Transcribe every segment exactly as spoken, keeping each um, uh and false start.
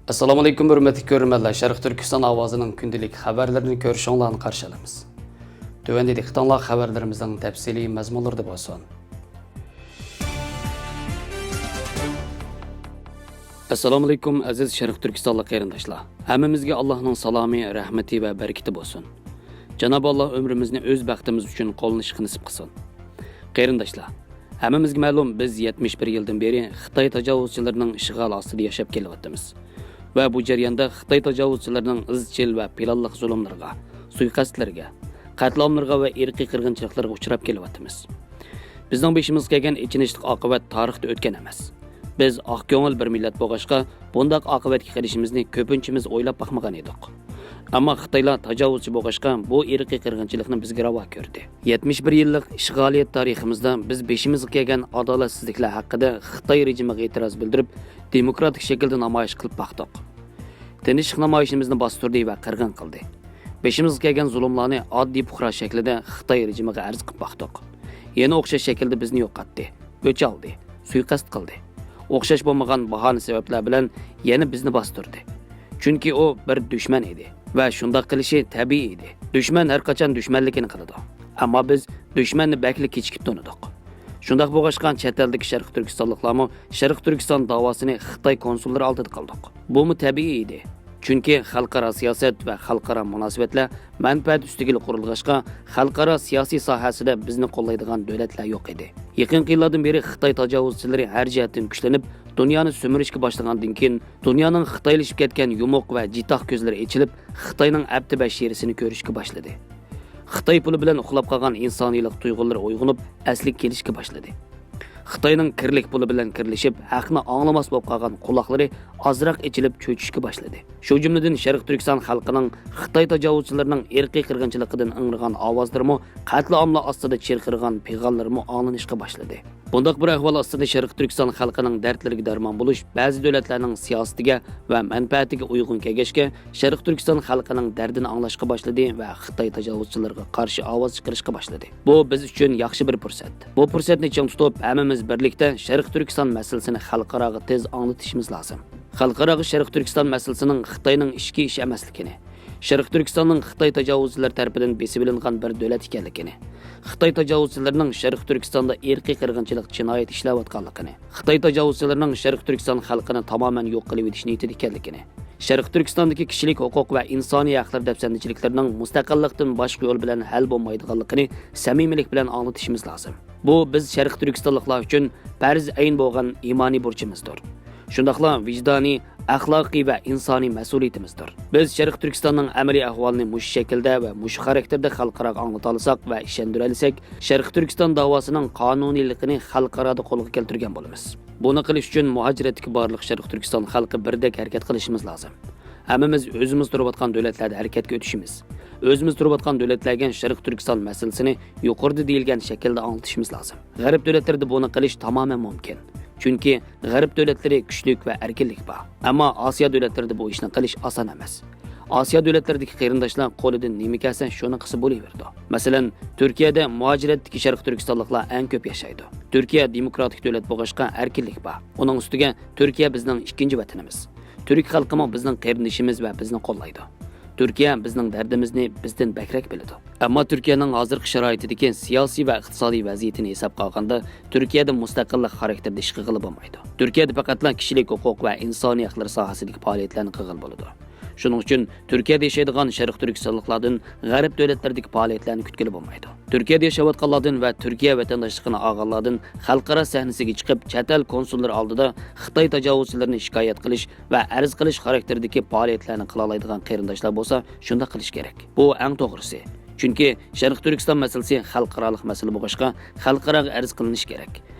ئەسسالامۇئەلەيكۇم، ھۆرمەتلىك كۆرۈرمەنلەر، شەرقىي تۈركىستان ئاۋازىنىڭ كۈندىلىك خەۋەرلىرىنى كۆرۈشۈڭلارنى قارشى ئالىمىز. تۆۋەندە دىققىتىڭلار خەۋەرلىرىمىزنىڭ تەپسىلىي مەزمۇنلىرىدا بولسۇن. ئەسسالامۇئەلەيكۇم، ئەزىز شەرقىي تۈركىستانلىق قېرىنداشلار. ھەممىمىزگە ئاللاھنىڭ سالامى، رەھمىتى ۋە بەرىكىتى بولسۇن. جانابى ئاللاھ ئۆمرىمىزنى ئۆز بەختىمىز ئۈچۈن قوللىنىشقا نېسىپ قىلسۇن. قېرىنداشلار، ھەممىمىزگە مەلۇم، بىز يەتمىش بىر يىلدىن بېرى خىتاي تاجاۋۇزچىلىرىنىڭ ئىشغالى ئاستىدا ياشاپ كېلىۋاتىمىز. ۋە بۇ جەرياندا خىتاي تاجاۋۇزچىلىرىنىڭ ئىزچىل ۋە پىلانلىق زۇلۇملىرىغا، سۇيىقەستلىرىگە، قەتلىئاملىرىغا ۋە ئىرقىي قىرغىنچىلىقلىرىغا ئۇچراپ كېلىۋاتىمىز. بىزنىڭ بېشىمىزغا كەلگەن ئېچىنىشلىق ئاقىۋەت تارىختا ئۆتكەن ئەمەس. بىز ئاق كۆڭۈل بىر مىللەت بولغاچقا، بۇنداق ئاقىۋەتكە قېلىشىمىزنى كۆپىنچىمىز ئويلاپ باقمىغان ئىدۇق. ئەمما خىتايلار تاجاۋۇزچى بولغاچقا، بۇ ئىرقىي قىرغىنچىلىقنى بىزگە راۋا كۆردى. يەتمىش بىر يىللىق ئىشغالىيەت تارىخىمىزدا بىز بېشىمىزغا كەلگەن ئادالەتسىزلىكلەر ھەققىدە خىتاي رېجىمىغا ئېتىراز بىلدۈرۈپ، دېموكراتىك شەكىلدە نامايىش قىلىپ باقتۇق. تىنچلىق نامايىشىمىزنى باستۇردى ۋە قىرغىن قىلدى. بېشىمىزغا كەلگەن زۇلۇملارنى ئاددىي پۇقرا شەكلىدە خىتاي رېجىمىغا ئەرز قىلىپ باقتۇق. يەنە ئوخشاش شەكىلدە بىزنى يوقاتتى، ئۆچ ئالدى، سۇيىقەست قىلدى. ئوخشاش بولمىغان باھانە سەۋەبلەر بىلەن يەنە بىزنى باستۇردى. چۈنكى ئۇ بىر دۈشمەن ئىدى ۋە شۇنداق قىلىشى تەبىئىي ئىدى. دۈشمەن ھەرقاچان دۈشمەنلىكىنى قىلىدۇ. ئەمما بىز دۈشمەننى بەكلا كېچىكىپ تونۇدۇق. شۇنداق بولغاچقا، چەت ئەلدىكى شەرقىي تۈركىستانلىقلارمۇ شەرقىي تۈركىستان داۋاسىنى خىتاي كونسۇللىرى ئالدىدا قىلدۇق. بۇمۇ تەبىئىي ئىدى. چۈنكى خەلقئارا سىياسەت ۋە خەلقئارا مۇناسىۋەتلەر مەنپەئەت ئۈستىگىلا قۇرۇلغاچقا، خەلقئارا سىياسىي ساھەسىدە بىزنى قوللايدىغان دۆلەتلەر يوق ئىدى. يېقىنقى يىللاردىن بېرى خىتاي تاجاۋۇزچىلىرى ھەر جەھەتتىن كۈچلىنىپ، دۇنيانى سۈمۈرۈشكە باشلىغاندىن كېيىن، دۇنيانىڭ خىتايلىشىپ كەتكەن يۇمۇق ۋە جىتاق كۆزلىرى ئېچىلىپ، خىتاينىڭ ئەپتى بەشىرىسىنى كۆرۈشكە باشلىدى. خىتاي پۇلى بىلەن ئۇخلاپ قالغان ئىنسانىيلىق تۇيغۇلىرى ئويغىنىپ، ئەسلىگە كېلىشكە باشلىدى. خىتاينىڭ كىرلىك پۇلى بىلەن كىرلىشىپ، ھەقنى ئاڭلىماس بولۇپ قالغان قۇلاقلىرى ئازراق ئېچىلىپ چۆچۈشكە باشلىدى. شۇ جۈملىدىن شەرقىي تۈركىستان خەلقىنىڭ خىتاي تاجاۋۇزچىلىرىنىڭ ئىرقىي قىرغىنچىلىقىدىن ئىڭرىغان ئاۋازلىرىمۇ، قەتلىئاملار ئاستىدا چىرقىرىغان پىغانلىرىمۇ ئاڭلىنىشقا باشلىدى. بۇنداق بىر ئەھۋال ئاستىدا شەرقىي تۈركىستان خەلقىنىڭ دەردلىرىگە دەرمان بولۇش بەزى دۆلەتلەرنىڭ سىياسىتىگە ۋە مەنپەئەتىگە ئۇيغۇن كەلگەچكە، شەرقىي تۈركىستان خەلقىنىڭ دەردىنى ئاڭلاشقا باشلىدى ۋە خىتاي تاجاۋۇزچىلىرىغا قارشى ئاۋاز چىقىرىشقا باشلىدى. بۇ بىز ئۈچۈن ياخشى بىر پۇرسەت. بۇ پۇرسەتنى چىڭ تۇتۇپ، ھەممىمىز بىرلىكتە شەرقىي تۈركىستان مەسىلىسىنى خەلقئاراغا تېز ئاڭلىتىشىمىز لازىم. خەلقئاراغا شەرقىي تۈركىستان مەسىلىسىنىڭ خىتاينىڭ ئىچكى ئىشى ئەمەسلىكىنى، شەرقىي تۈركىستاننىڭ خىتاي تاجاۋۇزچىلىرى تەرىپىدىن بېسىۋېلىنغان بىر دۆلەت ئىكەنلىكىنى، خىتاي تاجاۋۇزچىلىرىنىڭ شەرقىي تۈركىستاندا ئىرقىي قىرغىنچىلىق جىنايىتى ئىشلەۋاتقانلىقىنى، خىتاي تاجاۋۇزچىلىرىنىڭ شەرقىي تۈركىستان خەلقىنى تامامەن يوق قىلىۋېتىش نىيىتىدە ئىكەنلىكىنى، شەرقىي تۈركىستاندىكى كىشىلىك ھوقۇق ۋە ئىنسانىي ھەقلەر دەپسەندىچىلىكلىرىنىڭ مۇستەقىللىقتىن باشقا يول بىلەن ھەل بولمايدىغانلىقىنى سەمىمىيلىك بىلەن ئاڭلىتىشىمىز لازىم. بۇ بىز شەرقىي تۈركىستانلىقلار ئۈچۈن پەرز ئەين بولغان ئىمانىي بۇرچىمىزدۇر. شۇنداقلا ۋىجدانىي، ئەخلاقىي ۋە ئىنسانىي مەسئۇلىيىتىمىزدۇر. بىز شەرقىي تۈركىستاننىڭ ئەمەلىي ئەھۋالىنى مۇشۇ شەكىلدە ۋە مۇشۇ خاراكتېردا خەلقئاراغا ئاڭلىتالىساق ۋە ئىشەندۈرەلىسەك، شەرقىي تۈركىستان داۋاسىنىڭ قانۇنىيلىقىنى خەلقئارادا قولغا كەلتۈرگەن بولىمىز. بۇنى قىلىش ئۈچۈن مۇھاجىرەتتىكى بارلىق شەرقىي تۈركىستان خەلقى بىردەك ھەرىكەت قىلىشىمىز لازىم. ھەممىمىز ئۆزىمىز تۇرۇۋاتقان دۆلەتلەردە ھەرىكەتكە ئۆتۈشىمىز. ئۆزىمىز تۇرۇۋاتقان دۆلەتلەرگە شەرقىي تۈركىستان مەسىلىسىنى يۇقىرىدا دېيىلگەن شەكىلدە ئاڭلىتىشىمىز لازىم. غەرب دۆلەتلىرىدە بۇنى قىلىش تامامەن مۇمكىن. چۈنكى غەرب دۆلەتلىرى كۈچلۈك ۋە ئەركىنلىك بار. ئەمما ئاسىيا دۆلەتلىرىدە بۇ ئىشنى قىلىش ئاسان ئەمەس. ئاسىيا دۆلەتلىرىدىكى قېرىنداشلار قولىدىن نېمە كەلسە شۇنى قىلسا بولۇۋېرىدۇ. مەسىلەن، تۈركىيەدە مۇھاجىرەتتىكى شەرقىي تۈركىستانلىقلار ئەڭ كۆپ ياشايدۇ. تۈركىيە دېموكراتىك دۆلەت بولغاچقا ئەركىنلىك بار. ئۇنىڭ ئۈستىگە تۈركىيە بىزنىڭ ئىككىنچى ۋەتىنىمىز. تۈرك خەلقىمۇ بىزنىڭ قېرىندىشىمىز ۋە بىزنى قوللايدۇ. تۈركىيە بىزنىڭ دەردىمىزنى بىزدىن بەكرەك بىلىدۇ. ئەمما تۈركىيەنىڭ ھازىرقى شارائىتىدىكى سىياسىي ۋە ئىقتىسادىي ۋەزىيىتىنى ھېسابقا ئالغاندا، تۈركىيەدە مۇستەقىللىق خاراكتېرىدە ئىش قىلغىلى بولمايدۇ. تۈركىيەدە پەقەتلا كىشىلىك ھوقۇق ۋە ئىنسانىي ھەقلىرى ساھەسىدىكى پائالىيەتلەرنى قىلغىلى بولىدۇ. شۇنىڭ ئۈچۈن تۈركىيەدە ياشايدىغان شەرقىي تۈركىستانلىقلاردىن غەرب دۆلەتلىرىدىكى پائالىيەتلەرنى كۈتكىلى بولمايدۇ. تۈركىيەدە ياشاۋاتقانلاردىن ۋە تۈركىيە ۋەتەنداشلىقىنى ئالغانلاردىن خەلقئارا سەھنىسىگە چىقىپ، چەت ئەل كونسۇللىرى ئالدىدا خىتاي تاجاۋۇزچىلىرىنى شىكايەت قىلىش ۋە ئەرز قىلىش خاراكتېرىدىكى پائالىيەتلەرنى قىلالايدىغان قېرىنداشلار بولسا، شۇنداق قىلىش كېرەك. بۇ ئەڭ توغرىسى. چۈنكى شەرقىي تۈركىستان مەسىلىسى خەلقئارالىق مەسىلە بولغاچقا، خەلقئاراغا ئەرز قىلىنىشى كېرەك.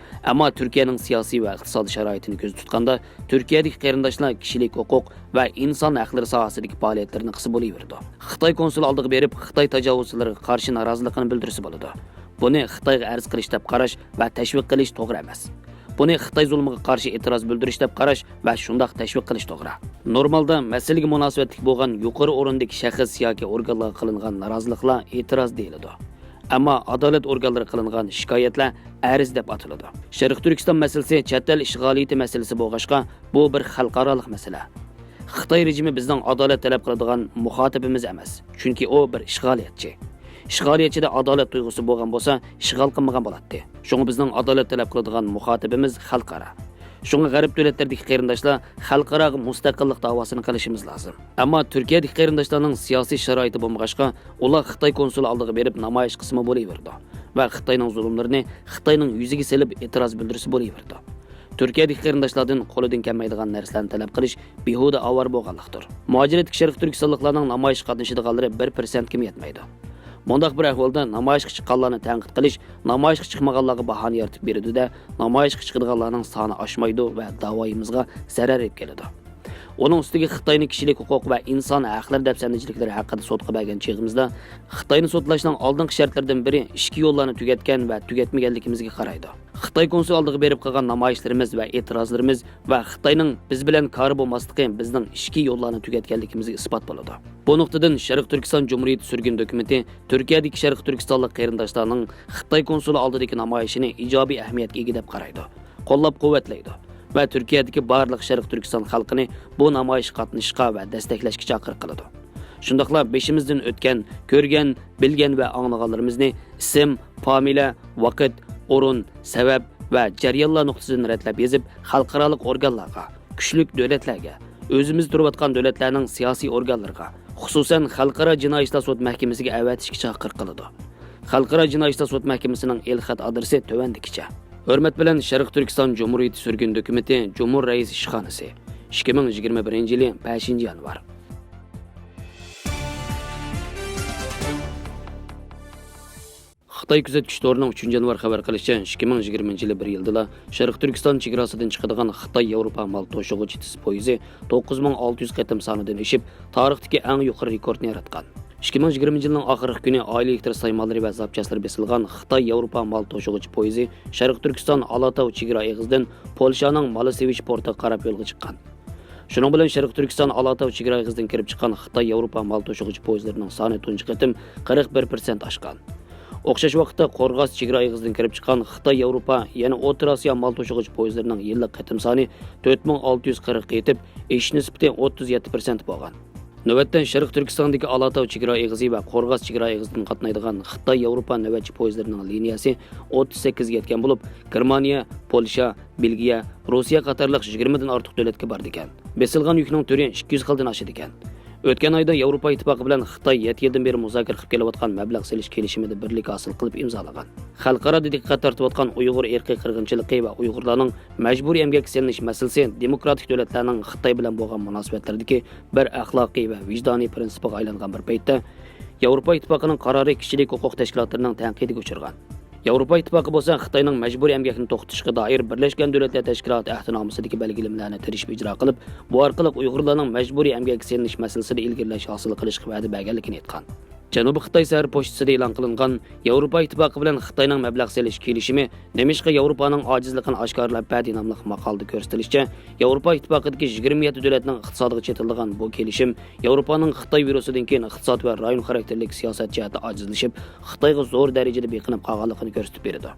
ئەمما تۈركىيەنىڭ سىياسىي ۋە ئىقتىسادىي شارائىتىنى كۆزدە تۇتقاندا، تۈركىيەدىكى قېرىنداشلار كىشىلىك ھوقۇق ۋە ئىنسان ھەقلىرى ساھەسىدىكى پائالىيەتلىرىنى قىلسا بولۇۋېرىدۇ. خىتاي كونسۇلى ئالدىغا بېرىپ، خىتاي تاجاۋۇزچىلىرىغا قارشى نارازىلىقىنى بىلدۈرسە بولىدۇ. بۇنى خىتايغا ئەرز قىلىش دەپ قاراش ۋە تەشۋىق قىلىش توغرا ئەمەس. بۇنى خىتاي زۇلمىغا قارشى ئېتىراز بىلدۈرۈش دەپ قاراش ۋە شۇنداق تەشۋىق قىلىش توغرا. نورمالدا مەسىلىگە مۇناسىۋەتلىك بولغان يۇقىرى ئورۇندىكى شەخس ياكى ئورگانلارغا قىلىنغان نارازىلىقلار ئېتىراز دېيىلىدۇ. ئەمما ئادالەت ئورگانلىرى قىلىنغان شىكايەتلەر ئەرز دەپ ئاتىلىدۇ. شەرقىي تۈركىستان مەسىلىسى چەت ئەل ئىشغالىيىتى مەسىلىسى بولغاچقا، بۇ بىر خەلقئارالىق مەسىلە. خىتاي رېجىمى بىزنىڭ ئادالەت تەلەپ قىلىدىغان مۇخاتىپىمىز ئەمەس، چۈنكى ئۇ بىر ئىشغالىيەتچى. ئىشغالىيەتچىدە ئادالەت تۇيغۇسى بولغان بولسا، ئىشغال قىلمىغان بولاتتى. شۇڭا بىزنىڭ ئادالەت تەلەپ قىلىدىغان مۇخاتىپىمىز خەلقئارا. شۇڭا غەرب دۆلەتلىرىدىكى قېرىنداشلار خەلقئاراغا مۇستەقىللىق داۋاسىنى قىلىشىمىز لازىم. ئەمما تۈركىيەدىكى قېرىنداشلارنىڭ سىياسىي شارائىتى بولمىغاچقا، ئۇلار خىتاي كونسۇلى ئالدىغا بېرىپ نامايىش قىلسىمۇ بولۇۋېرىدۇ ۋە خىتاينىڭ زۇلۇملىرىنى خىتاينىڭ يۈزىگە سېلىپ ئېتىراز بىلدۈرسە بولۇۋېرىدۇ. تۈركىيەدىكى قېرىنداشلاردىن قولىدىن كەلمەيدىغان نەرسىلەرنى تەلەپ قىلىش بىھۇدە ئاۋارە بولغانلىقتۇر. مۇھاجىرەتتىكى شەرقىي تۈركىستانلىقلارنىڭ نامايىشقا قاتنىشىدىغانلىرى بىر پىرسەنتكىمۇ يەتمەيدۇ. مۇنداق بىر ئەھۋالدا نامايىشقا چىققانلارنى تەنقىد قىلىش، نامايىشقا چىقمىغانلارغا باھانە يارىتىپ بېرىدۇ-دە، نامايىشقا چىقىدىغانلارنىڭ سانى ئاشمايدۇ ۋە داۋايىمىزغا زەرەر ئېلىپ كېلىدۇ. ئۇنىڭ ئۈستىگە خىتاينى كىشىلىك ھوقۇق ۋە ئىنسان ھەقلىرى دەپسەندىچىلىكلىرى ھەققىدە سوتقا بەرگەن چېغىمىزدا، خىتاينى سوتلاشنىڭ ئالدىنقى شەرتلىرىدىن بىرى ئىچكى يوللارنى تۈگەتكەن ۋە تۈگەتمىگەنلىكىمىزگە قارايدۇ. خىتاي كونسۇلى ئالدىغا بېرىپ قىلغان نامايىشلىرىمىز ۋە ئېتىرازلىرىمىز ۋە خىتاينىڭ بىز بىلەن كارى بولماسلىقى بىزنىڭ ئىچكى يوللارنى تۈگەتكەنلىكىمىزگە ئىسپات بولىدۇ. بۇ نۇقتىدىن شەرقىي تۈركىستان جۇمھۇرىيىتى سۈرگۈن ھۆكۈمىتى تۈركىيەدىكى شەرقىي تۈركىستانلىق قېرىنداشلارنىڭ خىتاي كونسۇلى ئالدىدىكى نامايىشىنى ئىجابىي ئەھمىيەتكە ئىگە دەپ قارايدۇ، قوللاپ-قۇۋۋەتلەيدۇ ۋە تۈركىيەدىكى بارلىق شەرقىي تۈركىستان خەلقىنى بۇ نامايىشقا قاتنىشىشقا ۋە دەستەكلەشكە چاقىرىق قىلىدۇ. شۇنداقلا بېشىمىزدىن ئۆتكەن، كۆرگەن، بىلگەن ۋە ئاڭلىغانلىرىمىزنى ئىسىم، فامىلە، ۋاقىت، ئورۇن، سەۋەب ۋە جەريانلار نۇقتىسىدىن رەتلەپ يېزىپ، خەلقئارالىق ئورگانلارغا، كۈچلۈك دۆلەتلەرگە، ئۆزىمىز تۇرۇۋاتقان دۆلەتلەرنىڭ سىياسىي ئورگانلىرىغا، خۇسۇسەن خەلقئارا جىنايى ئىشلار سوت مەھكىمىسىگە ئەۋەتىشكە چاقىرىق قىلىدۇ. خەلقئارا جىنايى ئىشلار سوت مەھكىمىسىنىڭ ئېلخەت ئادرېسى تۆۋەندىكىچە. ھۆرمەت بىلەن، شەرقىي تۈركىستان جۇمھۇرىيىتى سۈرگۈن ھۆكۈمىتى، جۇمھۇر رەئىسى ئىشخانىسى، ئىككى مىڭ يىگىرمە بىرىنچى يىلى بەشىنچى يانۋار. خىتاي كۆزەتكۈچ تورىنىڭ ئۈچىنچى يانۋار خەۋەر قىلىشىچە، ئىككى مىڭ يىگىرمىنچى يىلى بىر يىلدىلا شەرقىي تۈركىستان چېگراسىدىن چىقىدىغان خىتاي ياۋروپا مال توشۇغۇچى تىس پويىزى توققۇز مىڭ ئالتە يۈز قېتىم سانىدىن ئېشىپ، تارىختىكى ئەڭ يۇقىرى رېكورتنى ياراتقان. ئىككى مىڭ يىگىرمىنچى يىلنىڭ ئاخىرقى كۈنى ئائىلە ئېلېكتر سايمانلىرى ۋە زاپچاسلىرى بېسىلغان خىتاي ياۋروپا مال توشۇغۇچى پويىزى شەرقىي تۈركىستان ئالاتاۋ چېگرا ئېغىزىدىن پولشانىڭ مالاسېۋىچ پورتىغا قاراپ يولغا چىققان. شۇنىڭ بىلەن شەرقىي تۈركىستان ئالاتاۋ چېگرا ئېغىزىدىن كىرىپ چىققان خىتاي ياۋروپا مال توشۇغۇچى پويىزلىرىنىڭ سانى تۇنجى قېتىم قىرىق بىر پىرسەنت ئاشقان. ئوخشاش ۋاقىتتا قورغاس چېگرا ئېغىزىدىن كىرىپ چىققان خىتاي ياۋروپا، يەنى ئوتتۇرا ئاسىيا مال توشۇغۇچى پويىزلىرىنىڭ يىللىق قېتىم سانى تۆت مىڭ ئالتە يۈز قىرىققا يېتىپ، ئېشىش نىسبىتى ئوتتۇز يەتتە پىرسەنت بولغان. نۆۋەتتە شەرقىي تۈركىستاندىكى ئالاتاۋ چېگرا ئېغىزى ۋە قورغاس چېگرا ئېغىزىدىن قاتنايدىغان خىتاي ياۋروپا نۆۋەتچى پويىزلىرىنىڭ لىنىيەسى ئوتتۇز سەككىزگە يەتكەن بولۇپ، گېرمانىيە، پولشا، بېلگىيە، روسىيە قاتارلىق يىگىرمىدىن ئارتۇق دۆلەتكە بارىدىكەن. بېسىلغان يۈكنىڭ تۈرى ئىككى يۈز خىلدىن ئاشىدىكەن. ئۆتكەن ئايدا ياۋروپا ئىتتىپاقى بىلەن خىتاي يەتتە يىلدىن بېرى مۇزاكىرە قىلىپ كېلىۋاتقان مەبلەغ سېلىش كېلىشىمىدە بىرلىككە ھاسىل قىلىپ ئىمزالىغان. خەلقئارادا دىققەت تارتىۋاتقان ئۇيغۇر ئىرقىي قىرغىنچىلىقى ۋە ئۇيغۇرلارنىڭ مەجبۇرىي ئەمگەككە سېلىنىش مەسىلىسى دېموكراتىك دۆلەتلەرنىڭ خىتاي بىلەن بولغان مۇناسىۋەتلىرىدىكى بىر ئەخلاقىي ۋە ۋىجدانىي پىرىنسىپىغا ئايلانغان بىر پەيتتە، ياۋروپا ئىتتىپاقىنىڭ قارارى كىشىلىك ھوقۇق تەشكىلاتلىرىنىڭ تەنقىدىگە ئۇچرىغان. ياۋروپا ئىتتىپاقى بولسا خىتاينىڭ مەجبۇرىي ئەمگەكنى توختىتىشقا دائىر بىرلەشكەن دۆلەتلەر تەشكىلاتى ئەھدىنامىسىدىكى بەلگىلىمىلەرنى تىرىشىپ ئىجرا قىلىپ، بۇ ئارقىلىق ئۇيغۇرلارنىڭ مەجبۇرىي ئەمگەككە سېلىنىش مەسىلىسىدە ئىلگىرىلەش ھاسىل قىلىشقا ۋەدە بەرگەنلىكىنى ئېيتقان. جەنۇبىي خىتاي سەھەر پوچتىسىدا ئېلان قىلىنغان ياۋروپا ئىتتىپاقى بىلەن خىتاينىڭ مەبلەغ سېلىش كېلىشىمى نېمىشقا ياۋروپانىڭ ئاجىزلىقىنى ئاشكارىلاپ بەردى ناملىق ماقالىدە كۆرسىتىلىشىچە، ياۋروپا ئىتتىپاقىدىكى يىگىرمە يەتتە دۆلەتنىڭ ئىقتىسادىغا چېتىلىدىغان بۇ كېلىشىم ياۋروپانىڭ خىتاي ۋىرۇسىدىن كېيىن ئىقتىساد ۋە رايون خاراكتېرلىك سىياسەت جەھەتتە ئاجىزلىشىپ، خىتايغا زور دەرىجىدە بېقىنىپ قالغانلىقىنى كۆرسىتىپ بېرىدۇ.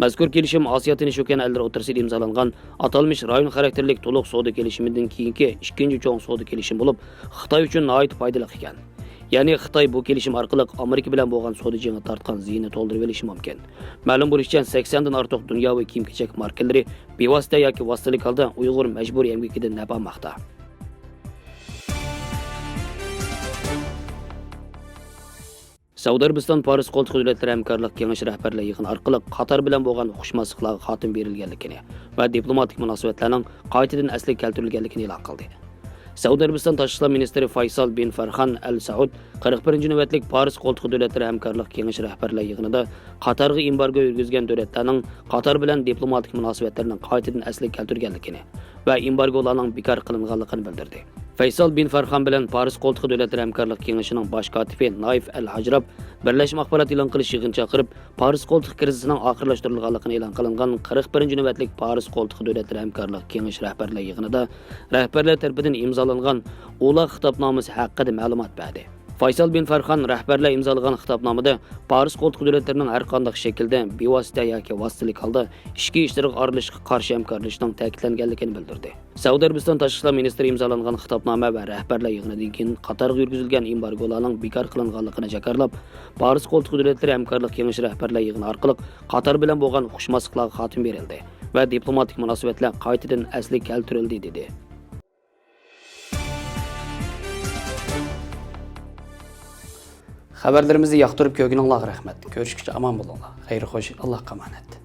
مەزكۇر كېلىشىم ئاسىيا تىنچ ئوكيان ئەللىرى ئوتتۇرىسىدا ئىمزالانغان ئاتالمىش رايون خاراكتېرلىك تولۇق سودا كېلىشىمىدىن كېيىنكى ئىككىنچى چوڭ سودا كېلىشىمى بولۇپ، خىتاي ئۈچۈن ناھايىتى پايدىلىق ئىكەن. يەنى خىتاي بۇ كېلىشىم ئارقىلىق ئامېرىكا بىلەن بولغان سودا جېڭىدە تارتقان زىيىنىنى تولدۇرۇۋېلىشى مۇمكىن. مەلۇم بولۇشىچە، سەكسەندىن ئارتۇق دۇنياۋى كىيىم-كېچەك ماركىلىرى بىۋاسىتە ياكى ۋاسىتىلىك ھالدا ئۇيغۇر مەجبۇرىي ئەمگىكىدىن نەپ ئالماقتا. سەئۇدى ئەرەبىستان پارس قولتۇقى دۆلەتلىرى ھەمكارلىق كېڭىشى رەھبەرلەر يىغىنى ئارقىلىق قاتار بىلەن بولغان ئۇقۇشماسلىقلارغا خاتىمە بېرىلگەنلىكىنى ۋە دىپلوماتىك مۇناسىۋەتلەرنىڭ قايتىدىن ئەسلىگە كەلتۈرۈلگەنلىكىنى ئېلان قىلدى. سەئۇدى ئەرەبىستان تاشقى ئىشلار مىنىستىرى فەيسال بىن فەرخان ئەل سەئۇد قىرىق بىرىنچى نۆۋەتلىك پارس قولتۇقى دۆلەتلىرى ھەمكارلىق كېڭىشى رەھبەرلەر يىغىنىدا قاتارغا ئېمبارگو يۈرگۈزگەن دۆلەتلەرنىڭ قاتار بىلەن دىپلوماتىك مۇناسىۋەتلىرىنىڭ قايتىدىن ئەسلىگە كەلتۈرگەنلىكىنى ۋە ئېمبارگولارنىڭ بىكار قىلىنغانلىقىنى بىلدۈردى. فەيسال بىن فەرخان بىلەن پارس قولتۇقى دۆلەتلىرى ھەمكارلىق كېڭىشىنىڭ باش كاتىپى نايىف ئەل ھاجراپ بىرلەشمە ئاخبارات ئېلان قىلىش يىغىنى چاقىرىپ، پارس قولتۇقى كىرىزىسىنىڭ ئاخىرلاشتۇرۇلغانلىقىنى ئېلان قىلىنغان قىرىق بىرىنچى نۆۋەتلىك پارس قولتۇقى دۆلەتلىرى ھەمكارلىق كېڭىشى رەھبەرلەر يىغىنىدا رەھبەرلەر تەرىپىدىن ئىمزالانغان ئۇلا خىتابنامىسى ھەققىدە مەلۇمات بەردى. فايسال بىن فەرخان رەھبەرلەر ئىمزالىغان خىتابنامىدا پارس قولتۇقى دۆلەتلىرىنىڭ ھەر قانداق شەكىلدە بىۋاسىتە ياكى ۋاسىتىلىك ھالدا ئىچكى ئىشلىرىغا ئارىلىشىشقا قارشى ھەمكارلىشىشنىڭ تەكىتلەنگەنلىكىنى بىلدۈردى. سەئۇدى ئەرەبىستان تاشقى ئىشلار مىنىستىرى ئىمزالانغان خىتابنامە ۋە رەھبەرلەر يىغىنىدىن كېيىن قاتارغا يۈرگۈزۈلگەن ئېمبارگولارنىڭ بىكار قىلىنغانلىقىنى جاكارلاپ، پارس قولتۇقى دۆلەتلىرى ھەمكارلىق كېڭىشى رەھبەرلەر يىغىنى ئارقىلىق قاتار بىلەن بولغان ئۇقۇشماسلىقلارغا خاتىمە بېرىلدى ۋە دىپلوماتىك مۇناسىۋەتلەر قايتىدىن ئەسلىگە كەلتۈرۈلدى، دېدى. خەۋەرلىرىمىزنى ياقتۇرۇپ كۆرگىنىڭلارغا رەھمەت. كۆرۈشكىچە ئامان بولۇڭلار. خەير خوش، ئاللاھقا ئامانەت.